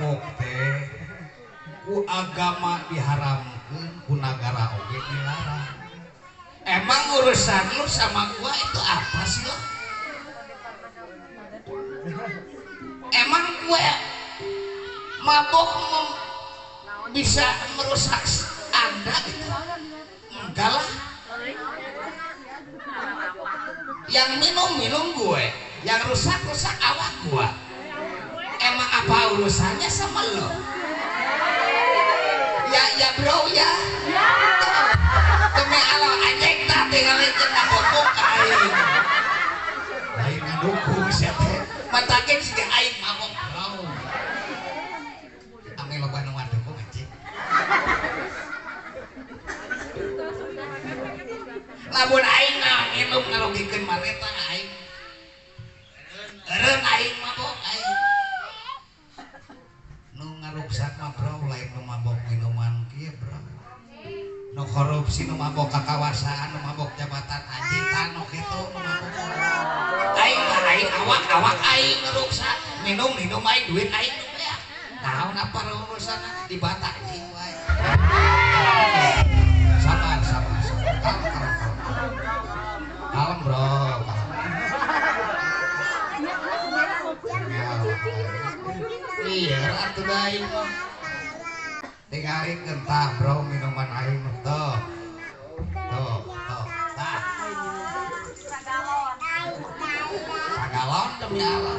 Mabok teh ku agama diharamkeun, ku nagara oge dilarang. Emang urusan lu sama gua itu apa sih lo? Emang gue mabok bisa merusak Anda gitu? Enggak lah. Yang minum-minum gue, yang rusak-rusak awak gua. Emang apa urusannya sama lo? Ya ya bro ya. Demi Allah anjing tak tinggalin kita bokong aing. Lain ngadukung siapa? Matakin sih aing mabok bro. Ame loba nu ngadukung anjing. Lamun aing nginum ngarugikeun mareta aing. Eureun aing mabok aing. Nu ngaruksak mah bro lain nu mabok minuman kieu bro. Nu korupsi nu mabok kakawasaan nu mabok jabatan anjing tah nu kitu nu mabok. Aing mah aing awak-awak aing ngaruksak minum-minum aing duit aing nu beak. Naon apa urusanna dibata anjing wae. Sabar sabar sabar. Kalem kalem kalem. Kalem bro. Iya atuh da aing mah. Tingalikeun tah bro minuman aing mah tuh. Tuh, tuh, tah. Sagalon demi Allah.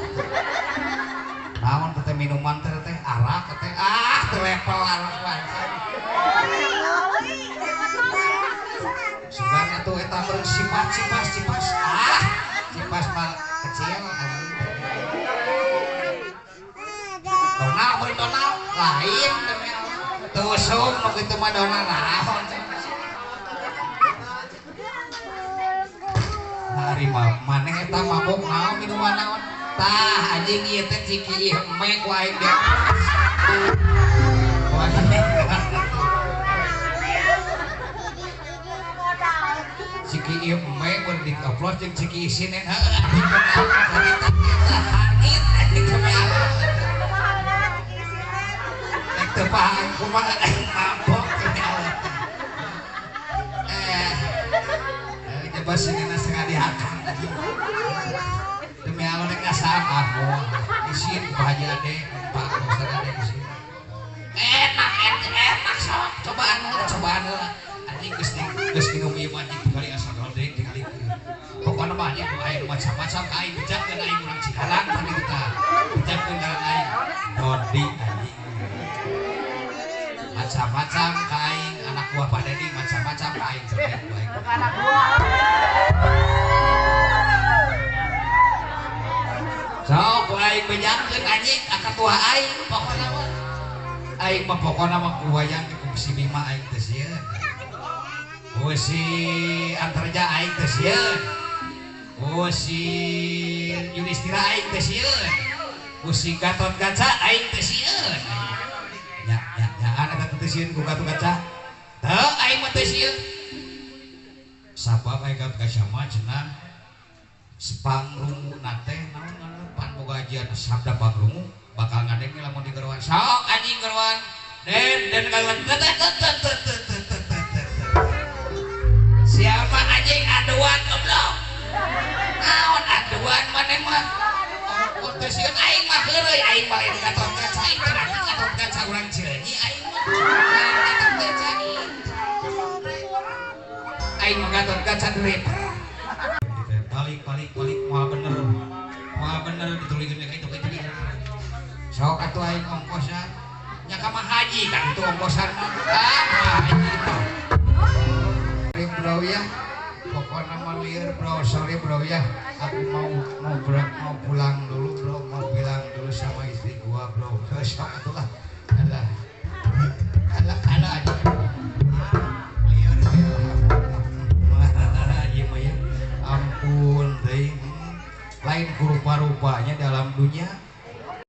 Naon teh minuman teh teh arak teh ah teu level arak wae. Sugan atuh eta bersifat cipas cipas ah cipas mah kecil anjing. Donal beuh donal lain demi Allah. Teu usum nu kitu mah donal naon. Hari mah maneh eta mabok naon minuman naon. Tah anjing ieu teh ciki ieu eme ku aing dia. Ciki ieu eme mun dioplos jeung ciki isinen heueuh anjing harita eta hangit anjing demi Allah. Rek teu paham kumaha aing mabok demi Allah. Coba sinena setengah dihakan. Demi Allah rek ngasaan ah moal. Isin ku Haji Ade, Pak Ustaz Ade isin. Enak enak sok cobaan cobaan heula. Anjing geus geus minum ieu mah anjing kali asa deui tingalikeun. Pokona mah anjing aya macam-macam ka aing bejakeun aing urang Cikarang kan kitu tah. Bejakeun ngaran aing Dodi anjing. Macam-macam ka aing anak buah Pak Dedi macam-macam ka aing joget ku aing. Anak buah. Sok ku aing bejakeun anjing ka ketua aing pokona mah. Aing mah pokona mah ku wayang ku si Bima aing teh sieun. Ku si Antarja aing teh sieun. Ku si Yudhistira aing teh sieun. Ku si Gatot Kaca aing teh sieun. Nya nya nyaan eta teh sieun ku Gatot Kaca. Teu aing mah teh sieun. Sabab aing Gatot Kaca mah cenah pangrunguna teh naon ngaranna pan boga ajian sabda pangrungu bakal ngadenge lamun digeroan. Sok anjing geroan. Den den kaluan teu teu teu teu teu teu. Siapa anjing aduan goblok? Naon aduan maneh mah? Oh teu sieun aing mah heureuy aing mah lain Gatot Kaca aing teh anjing Gatot Kaca urang Cileunyi aing mah. Lain Gatot Kaca aing mah Gatot Kaca driver. Balik balik balik moal bener ditulikeun ka itu itu. Sok atuh aing ongkosan. Nya ka mah haji kan itu ongkosan mah. Ah haji mah. Bro ya, pokoknya mau liar bro, sorry bro ya, aku mau pulang dulu bro, mau bilang dulu sama istri gua bro, besok itulah, adalah.